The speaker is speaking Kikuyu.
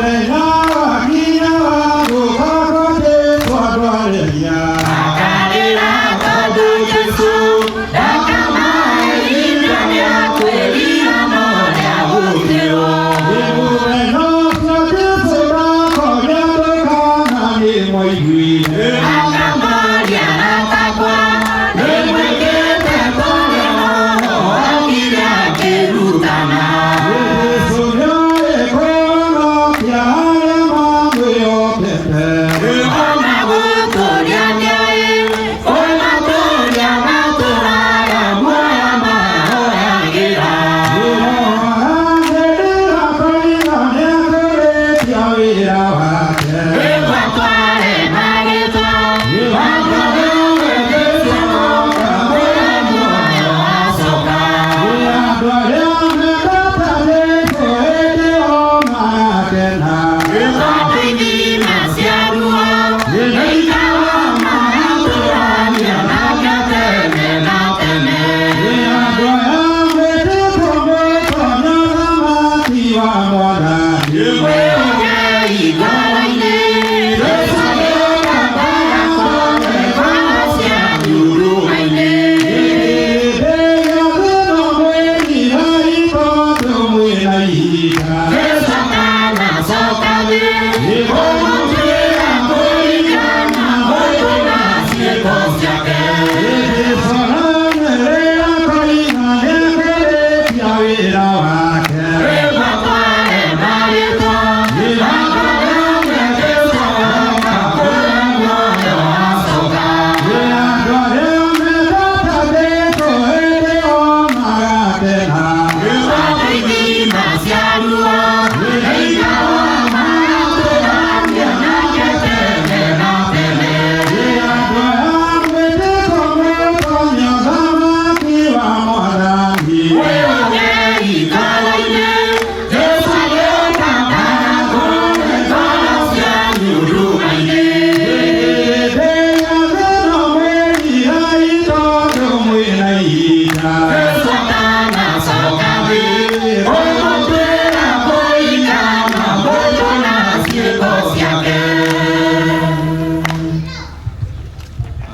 Mũthenya wakinya wa gũka kwa Jesũ andũ arĩa Makarĩra tondũ Jesũ ndakamaherithia nĩakwĩrira no nĩagũkĩrwo. Mũthenya ũcio Jesũ ndakoria andũ kana nĩmwaiguire. Akamoria atakwa nĩmwĩkĩte kũrĩa Roho okire akĩrutana. Jesũ nĩoĩ kũhonokia arĩa mamwĩhokete. Ona gũtũria nĩoĩ kũmatũria matũraga muoyo mahoyagĩra. Ĩrohanĩrĩra kũiga nĩakũrĩkia wĩra wake. Rĩu atware marĩtwa makwĩrĩtie gũka mwĩra muoyo acoka. Andũ arĩa mendete Jesũ hĩndĩ ĩyo marakena. Tondũ ithima cia ruo nĩikarwo maratũrania nake tene na tene. Andũ aya mwĩtĩtwo mwĩtonya thamaki wa Mwathani.